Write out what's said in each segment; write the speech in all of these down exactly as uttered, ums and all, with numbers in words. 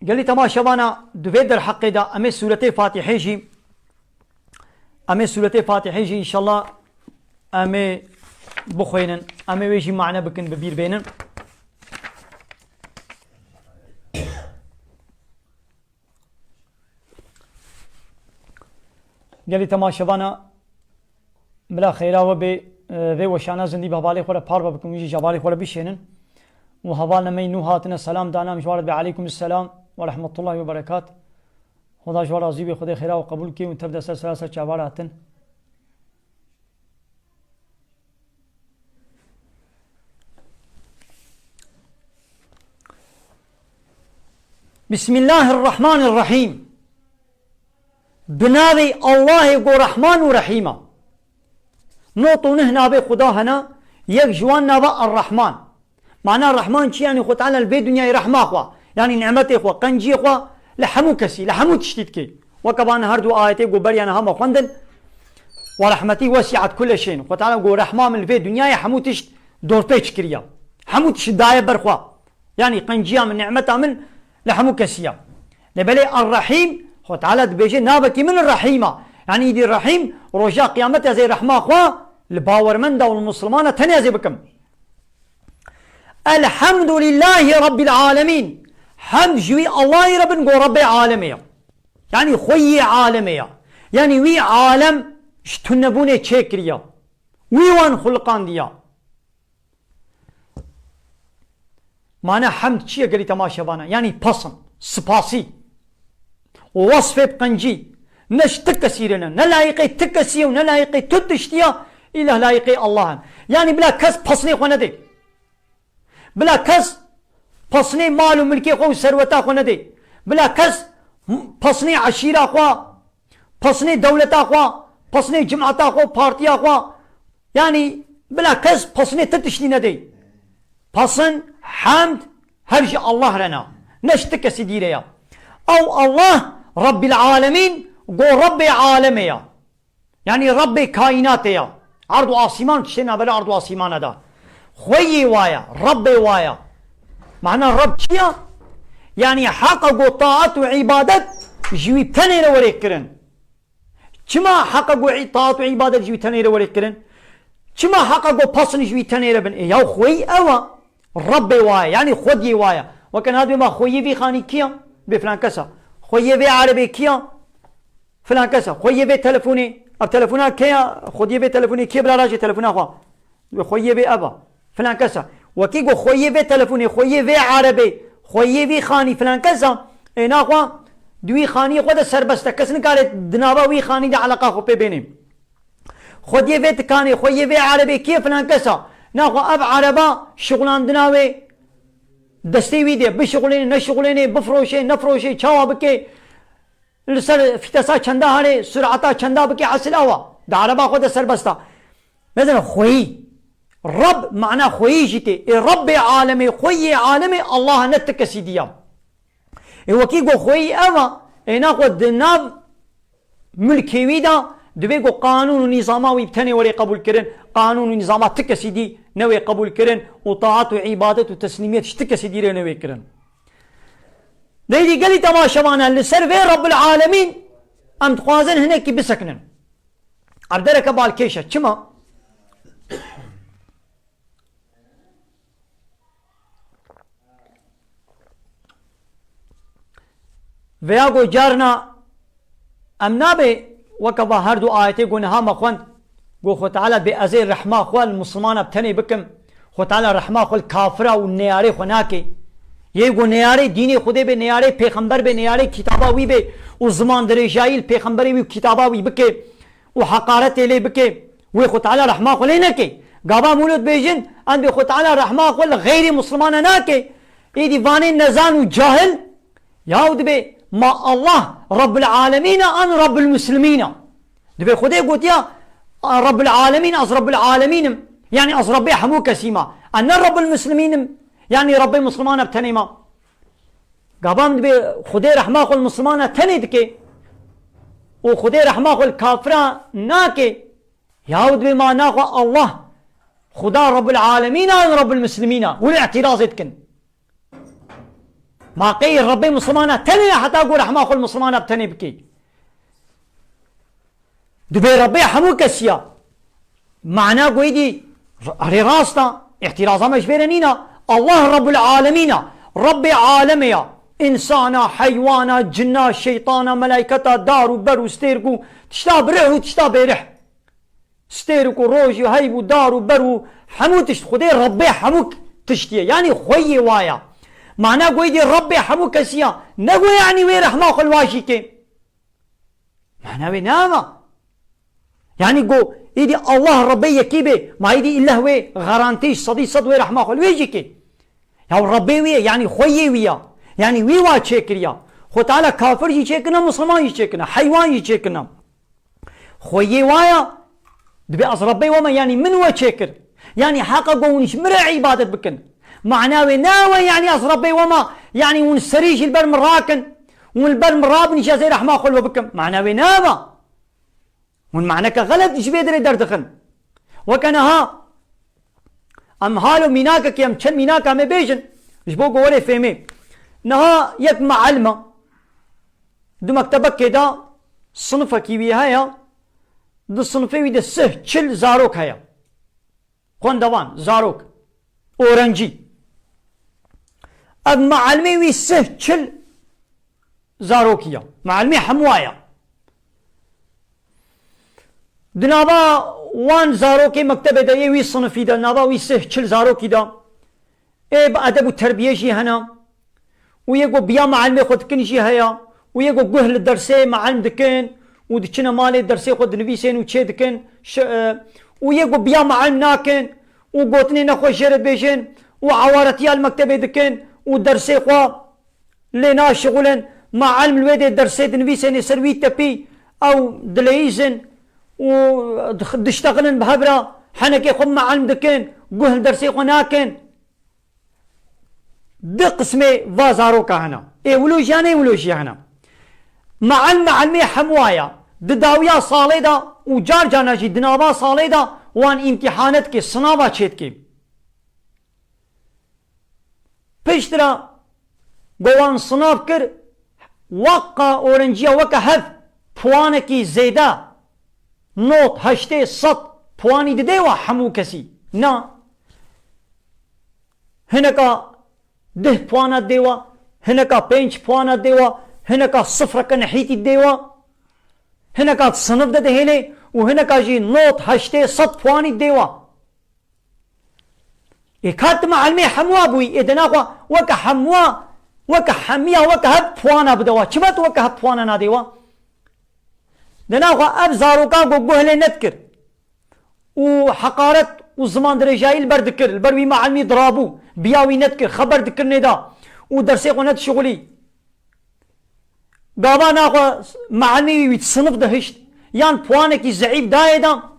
Gelî temaşevana, di vê derheqê de em ê sûretê Fatîhê jî, em ê sûretê Fatîhê jî înşallah em ê bixwînin, em ê wê jî mane bikin, bi bîr bênin. Gelî temaşevana, bila xêra we bê, e, vê weşana zindî bi hevalê xwe re parve bikin, wî jî ji hevalê xwe re bişênin. Û heval nemey nû hatine selam dana, em ji wan re dibê aleykum selam ve rahmetullahi ve berekat. Xweda ji wan razî bê, Xwedê xêra we qebûl kê û tev de ser sera ser çava re hatin. Bismillahirrahmanirrahîm. Bi navê Allahê ku Rehman û Rehîm e. Not û neh navê Xuda hene, yek ji wan nava Er-Rehman. Mana Rehman çi? Yanî Xwe Teala li vê dinyayê rehma xwe, yanî nimetê xwe, qenciyê xwe li hemû kesî, li hemû tiştî dike. Weke van her du ayetê ku beriya niha me xwendin, "Ve rahmetî wesi'et kulle şeyin." Xwe Teala got, "Rehma min li vê dinyayê hemû tişt dorpêç kiriye. Hemû tişt daye ber xwe." Yanî qenciya min, nimeta min li hemû kesî ye. Lê belê Er-Rehîm, Xwe Teala dibêje, "Navekî min Rehîm e." Yanî îdî Rehîm, roja qiyametê ez ê rehma xwe li bawermenda û li misilmana tenê ez ê bikim. Elhamdulillahî Rabbil alemîn. Hemd ji wî Allahî re bin, go Rebbê alemê ye. Yanî xweyê alemê ye. Yanî wî alem ji tunebûnê çêkiriye. Wî wan xuliqandiye. Mana hemd çi ye gelî temaşevana? Yanî pesin, spasî. Û wesfê bi qencî. Ne ji ti kesî re ne. Ne layiqê ti kesî ye û ne layiqê tu tiştî ye. Îlah layiqê Allah in. Yanî bila kes pesnê xwe nedê. Bila kes pesnê mal û milkê xwe û serweta xwe nedê. Bila kes pesnê eşîra xwe, pesnê dewleta xwe, pesnê cimata xwe, partiya xwe. Yanî bila kes pesnê ti tiştî nedê. Pesin, hemd, her ji Allah re ne. Ne ji ti kesî dî re ya. Ew Allah, Rabbil alemîn, go Rebbê alemê ya. Yanî Rebbê kaînatê ya. Erd û asîman, tiştê navberê erd û asîmana da. Xweyê wa ya, Rebbê wa ya. Mana Reb çi ya? Yanî heqa go taat û îbadet ji wî tenê re were kirin. Çima heqa go î-, taat û îbadet ji wî tenê re were kirin? Çima heqa go pesin ji wî tenê re bin? Ê, ya xweyî ew e. Rebbê wa ye, yanî xwediyê wa ye. Weke niha dibê ma xweyê vî xanî kî ye? Dibê filan kes e. Xweyê vê erebê kî ye? Filan kes e. Xweyê vê telefonê, ev telefona kê ye? Xwediyê vê telefonê kê bila rajê telefona xwe? Dibê xweyê vê ev e. Filan kes e. Wekî got xweyê vê telefonê, xweyê vê erebê, xweyê vî xanî filan kes e. Ê naxwe di wî xaniyê xwe de serbest e. Kes nikare di nava wî xanî de eleqa xwe pê bênê. Xwediyê vê tikanê, xweyê vê erebê kê? Filan kes e. Naxwe ev ereba şixulandina wê destê wî de, bişixulêne, neşixulêne, bifroşe, nefroşe, çawa bike, li ser fîtesa çenda hale, surata çenda bike, esil ew e. Di ereba xwe de serbest e. Mezin xweyî. Reb mana xweyî jî tê. Ê Rebbê alemê, xweyê alemê Allah ne ti kesî diya. Ê wekî go xweyî ev e, ê naxwe di nav milkê wî de dibê go qanûn û nîzama wî bi tenê were qebûl kirin, qanûn û nîzama ti kesî dî newê qebûl kirin û taat û îbadet û teslîmiyet ji ti kesî dî re newê kirin. Deydî gelî temaşevana li ser vê Rabbil Alemîn em dixwazin hinekî bisekinin. Ev dereke balkêş e. Çima? Veya go carna em nabe weke va her du ayetê go niha me xwend, go Xwe Teala bê ez ê rehma xwe li Misilmana bi tenê bikim. Xwe Teala rehma xwe li kafira û neyarê xwe nake. Yê go neyarê dînê Xwedê bê, neyarê pêxember bê, neyarê kitaba wî bê û ziman dirêjayî li pêxemberê wî û kitaba wî bike û heqaretê lê bike, wê Xwe Teala rehma xwe lê neke. Gava mûlûd bêjin, em dê Xwe Teala rehma xwe li xeyrê Misilmana nake. Êdî vanê nezan û cahil, yaw dibê ma Allah Rabbul Alemîn e an Rabbul Muslimîn e? Dibê Xwedê gotiya, Rabbul Alemîn, ez Rabbul Alemîn im. Yanî ez Rabbê hemû kesî ma. Ez ne Rabbul Muslimîn im. Yanî Rabbê Misilmana bi tenê ma. Gava em dibê Xwedê rehma xwe li Misilmana tenê dike û Xwedê rehma xwe li kafira nake. Yaw dibê ma naxwe Allah Xuda Rabbul Alemîn a, Rabbul Muslimîn a. Wilo îtîrazê dikin. Ma qey Rebbê Mislimana tenê ya heta ku rehma xwe li Mislimana bi tenê bikê. Dibê Rebbê hemû kesî ya. Mana goyî dî, erê rast a. Îhtîraza me ji vê re nîna. Allah Rebbul Alemîn a. Rebbê alemê ya. Însana, heywana, cinna, şeytana, melayketa, dar û ber û stêrk û tişta birih û tişta bêrih. Stêrk û roj û heyv û dar û ber û hemû tişt. Xwedê Rebbê hemû tiştî ye. Yanî xweyê wa ya. Mana goyî dî Rebbê hemû kesî ya. Ne go yanî wê rehma xwe li wa jî kê. Mana wê ne ava. Yanî go, îdî Allah Rebbê yekî bê, ma îdî îleh wê garantî sedî sed wê rehma xwe li wê jî kê. Ya Rebbê wî ye, yanî xweyê wî ya. Yanî wî wa çêkiriya. Xwe Teala kafir jî çêkirina, Misliman jî çêkirina, heywan jî çêkirina. Xweyê wa ya, dibê ez Rebbê we me, yanî min we çêkir. Yanî heqa go hûn ji min re îbadet bikin. Mana wê ne we, yanî ez Rebbê we me, yanî hûn serî jî li ber min rakin. Hûn li ber min rabin, jî ez ê rehma xwe li we bikim. Mana wê ne we. Hûn maneke xelet ji vê derê derdixin. Weke niha, em halo mînakekê, em çend mînaka me bêjin, ji bo ku werê fêmê. Niha yek mealima, di mektebekê de sinifekî wî heye, di sinifê wî de sih çil zarok heye. Xwendevan, zarok, orencî. Ev mealimê wî sih çil zarokî ya. Mealimê hemwa ya. Di nava wan zarokê mektebê de, yê wî sinifî de, nava wî sih çil zarokî de, ê bi edeb û terbiyê jî hene. Û yê ku biya mealimê xwe dikin jî heye. Û yê ku guh li dersê mealim dikin û diçine malê dersê xwe dinivîsên û çê dikin. Ş-, e, û yê ku biya mealim nakin û gotinê nexweş jê re dibêjin û ewaretiya li mektebê dikin û dersê xwe lê naşixulin. Mealim li wê dê dersê dinivîsên ê ser wî tepî, ew dileyîzin û dix-, diştexilin bi hev re, henekê xwe bi mealim dikin, guh li dersê xwe nakin. Di qismê va zaroka hene. Ê wilo jî hene, ê wilo jî hene. Meal-, mealimê hemû aya. Di dawiya salê de û car carna jî di nava salê de wan îmtîhane dike, sinava çê dike. Piştre go wan sinav kir, weqa orenciya weke hev puanekî zêde, not, heştê sed puanî didê wa hemû kesî? Na. Hineka dih puana dê wa, hineka pênc puana dê wa, hineka sifreke nehîtî dê wa, hineka sinif de dihêlê û hineka jî not, heştê sed puanî dê wa. Ê ka tu mealimê hemwa bûyî, ê dena xwe weke hemwa, weke hemiya, weke hev puana bide wa. Çima tu weke hev puana nadê wa? Dena xwe ev zarokan ku guh lê nedikir û heqaret û ziman dirêjayî li ber dikir, li ber wî mealimî dirabû, biya wî nedikir, xeber dikir nêda û dersê xwe nedişixulî. Gava naxwe mealimî wî sinif dihişt, yan puanekî zeîf dayê da.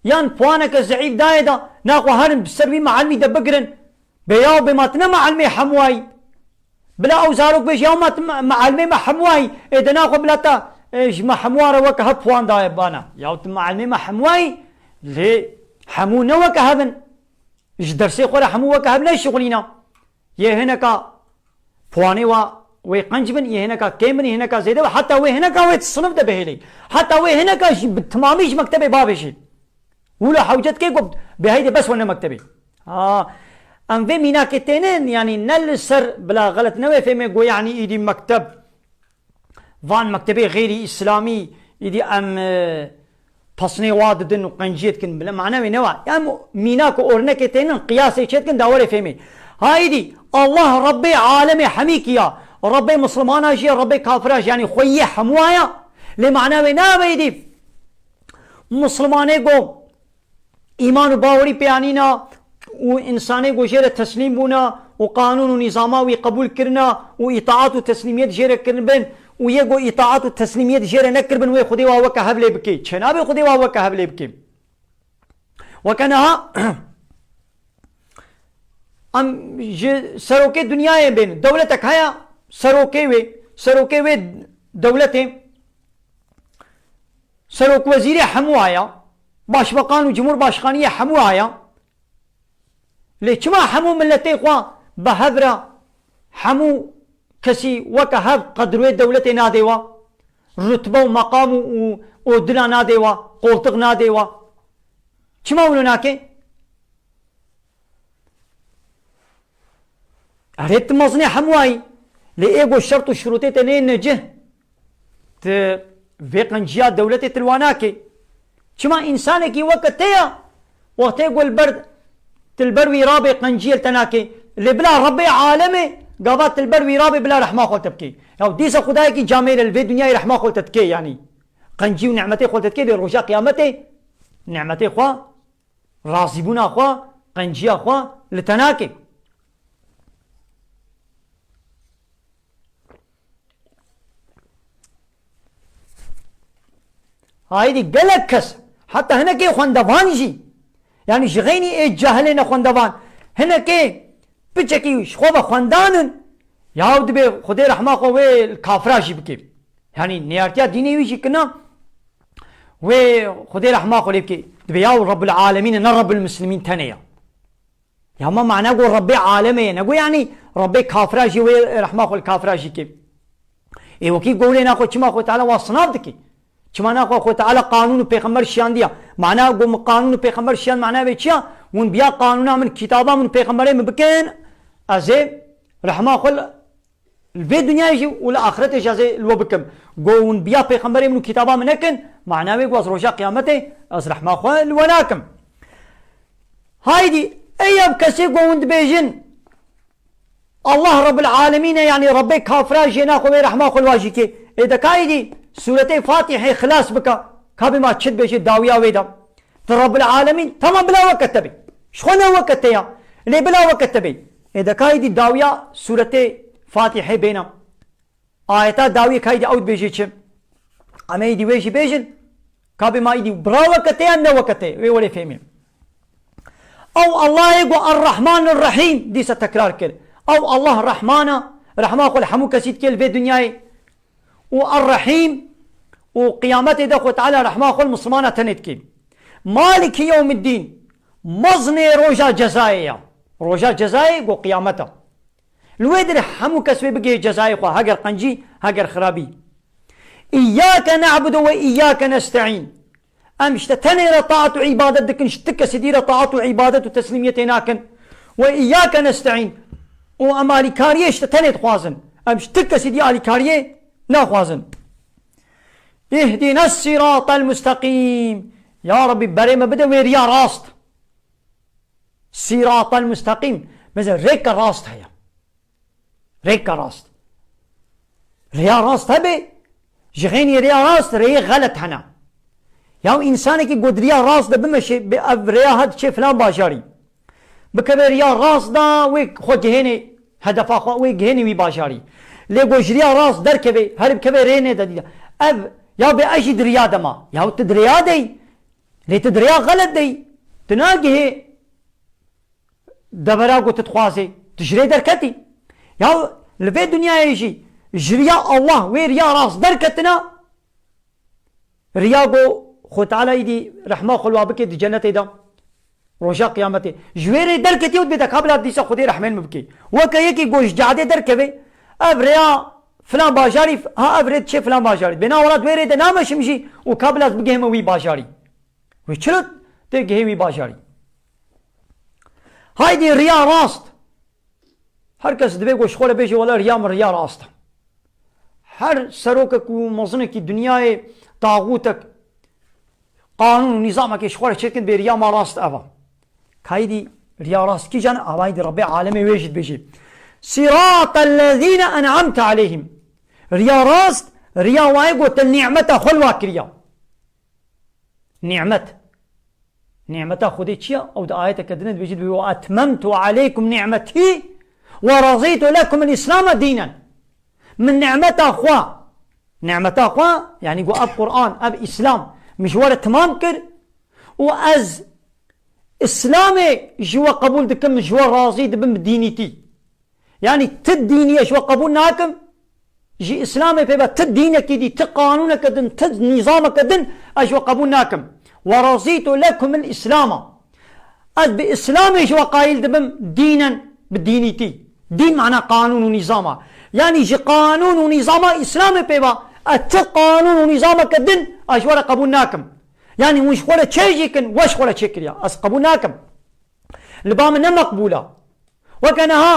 Yan puaneke zeîf dayê da, naxwe herin bi ser wî mealimî de bigirin. Bê yaw bê ma tu ne mealimê hemwayî. Bila ew zarok bêje, yaw ma tu me-, mealimê me hemwayî. Ê de naxwe bila te, e, ji me hemwa re weke hev puan daye bana. Yaw tu mealimê me hemwayî, lê hemû ne weke hev in. Ji dersê xwe re hemû weke hev neşixulîna. Yê hineka puanê wa wê qenc bin, yê hineka kêm bin, yê hineka zêde bin, heta wê hineka wê sinif de bihêlê. Heta wê hineka jî bi timamî ji mektebê bavêjê. Wilo hewcet kê ku bê heydê bes wene mektebê. Ha, em vê mînakê tênin, yanî ne li ser bila xelet ne wê fêmê ku yanî îdî mekteb Van mektebê xeyrî îslamî îdî em, e, pesnê wa didin û qenciyê dikin bile, mane wê ne wa. Em mînak û ornekê tênin, qiyasê çê dikin, da werê fêmê. Ha îdî Allah Rebbê alemê hemî kî ya. Rebbê Mislimana jî ye, Rebbê kafira jî, yanî xweyî hemû ya. Lê mane wê ne be îdî. Mislimanê go Îman û bawerî pê anîna û însanê ku jê re teslîm bûna û qanûn û nîzama wî qebûl kirina û îtaat û teslîmiyet jê re kiribin û yê ku îtaat û teslîmiyet jê re nekiribin, wê Xwedê wa weke hev lê bikê. Çênabê Xwedê wa weke hev lê bikê. Weke niha em ji serokê dinyayê bên, dewletek heye, serokê wê, serokê wê dewletê, serokwezîrê hemû aya, başbakan û cumhurbaşkaniyê hemû aya, Lê çima hemû miletê xwe bi hev re, hemû kesî weke hev qedir wê dewletê nadê wa, rutbe û meqam û, û, û dila nadê wa, qoltiq nadê wa? Çima wilo nake? Erê, tu mezinê hemwayî. Lê ê go şert û şurûtê te neyên necih, tu vê qenciya dewletê tu li wa nakê. Çima însanekî weke te ya, wextê go li ber, tu li ber wî rabê qenciyê li te nakê. Lê bila Rebbê alemê, gava tu li ber wî rabê bila rehma xwe li te bikê. Ya dîsa Xwedayekî camêr e li vê dinyayê rehma xwe li te dikê, yanî. Qencî û nimetê xwe li te dikê, lê roja qiyametê nimetê xwe, razîbûna xwe, qenciya xwe li te nake. Haydi gelek kes, heta hinekê xwendevan jî, yanî ji xeynî ê cahilê nexwendevan, hinekê piçekî ji xwe ve xwendan in, ya dibê Xwedê rehma xwe wê li kafira jî bike. Yanî nêyartiya dînê wî jî kina, wê Xwedê rehma xwe lê bike. Dibê ya Rebbul Alemîn e, ne Rebbul Muslimîn tenê ya. Ya ma mana go Rebbê alemê ye, ne go yanî Rebbê kafira jî wê rehma xwe li kafira jî ke. Ê wekî go lê naxwe çima Xwe Teala wa sinav dike? Çima naxwe Xwe Teala qanûn û pêxember şiyandiya? Mana go min qanûn û pêxember şiyand, mana vê çi ya? Hûn biya qanûna min, kitaba min û pêxemberê min bikin, ez ê rehma xwe li Li vê dinyayê jî û li axiretê jî ez ê li we bikim. Go hûn biya pêxemberê min û kitaba min nekin, mana wê go ez roja qiyametê ez rehma xwe li we nakim. Haydî, ey ev kesê go hûn dibêjin, Allah Rebbul Alemîn e, yanî Rebbê kafira jê naxwe wê rehma xwe li wa jî kê. Ê de ka êdî sûretê Fatîhê xilas bika, ka bê ma çi dibêje dawiya wê de. Di Rabbil Alemîn, tamam bila weke te bê. Ji xwe ne weke te ya. Lê bila weke te bê. Ê de ka êdî dawiya sûretê Fatîhê bêne. Ayeta dawiyê ka êdî ew dibêjê çi? Em ê êdî wê jî bêjin. Ka bê ma êdî bira weke te ya ne weke te. Wê welê fêmê. Ew Allahê ku Er-Rahman Er-Rahîm dîsa tekrar kir. Ew Allah Rahman e. Rehma xwe li hemû kesî dikê li vê dinyayê. û Er-Rehîm û qiyametê de Xwe Teala rehma xwe li Mislimana tenê dikê. Maliki yewmiddîn, mezinê roja cezayê ya. Roja cezayê go qiyamet e. Li wê dirê hemû kes wê bigihê cezayê xwe, heger qencî, heger xirabî. Îyyâke ne'budu ve îyyâke nesta'în. Em ji te tenê re taat û îbadet dikin, ji ti kesî dî re taat û îbadet û teslîmiyetê nakin. Ve îyyâke nesta'în. Û em alîkariyê ji te tenê dixwazin. Em ji ti kesî dî alîkariyê naxwazin. Îhdînes sîratel musteqîm. Ya Rebbî, berê me bide wê riya rast. Sîratel musteqîm. Mesela rêke rast heye. Rêka rast. Rêya rast hebe, ji xênî rêya rast, rêyê xelet hene. Ya însanekî ku di riya rast de bimeşe, bi ev rêya hat çê filan bajarî. Bikeve riya rast da, wê xwe gihênê hedefa xwe, wê gihênê wî bajarî. Lê ku ji riya rast derkeve, herî bikeve rê nê de dî de. Ev, ya bê ez jî di riya de ma. Ya tu di riya de yî. Lê tu di riya xelet de yî. Tu nagihê devera ku tu dixwazê, tu ji rê derketî. Ya li vê dinyayê jî ji riya Allah wê riya rast derketina, riya ku Xwe Teala îdî rehma xwe li wa bike di cenetê de, roja qiyametê. Ji wê rê derketî û dibê de ka bila dîsa Xwedê rehmên min bike. Weke yekî ku ji cadê derkeve, ev rêya filan bajarî, ha ev rê diçe filan bajarî. Bêna wela di wê rê de nameşim jî û ka bila ez bigihime wî bajarî. Wê çira tê gihê wî bajarî? Haydî riya rast. Her kes divê ku ji xwe re bêje, wela riya min riya rast e. Her serokek û mezinekî dinyayê, taxûtek, qanûn û nîzamekê ji xwe re çêkin, bê riya ma rast ev e. Kaydî riya rast kîjan e? Avaydî Rebbê alemê wê jî dibêje. Sîratel lezîne en'amte aleyhim. Riya rast, riya wayê ku te nîmeta xwe li wa kiriya. Nîmet. Nîmeta Xwedê çi ya? Ew di ayeteke din de dibêjit, "Ve etmemtu aleykum nîmetî ve razîtu lekumul Îslame dînen." Min nîmeta xwe, nîmeta xwe, yanî ku ev Quran, ev Îslam, min ji we re timam kir û ez Îslamê ji we qebûl dikim, ji we razî dibim bi dînîtî. Yanî ti dînî ez ji we qebûl nakim. Ji Îslamê pê ve ti dînekî dî, ti qanûneke din, ti nîzameke din ez ji we qebûl nakim. Ve razîtu lekumul Îslama. Ez bi Îslamê ji we qayîl dibim, dînen bi dînîtî. Dîn mana qanûn û nîzama. Yanî ji qanûn û nîzama Îslamê pê ve ez çi qanûn û nîzameke din ez ji we re qebûl nakim. Yanî hûn ji xwe re çê jî kin, we ji xwe re çêkiriya. Ez qebûl nakim. Li ba min ne meqbûl e. Weke niha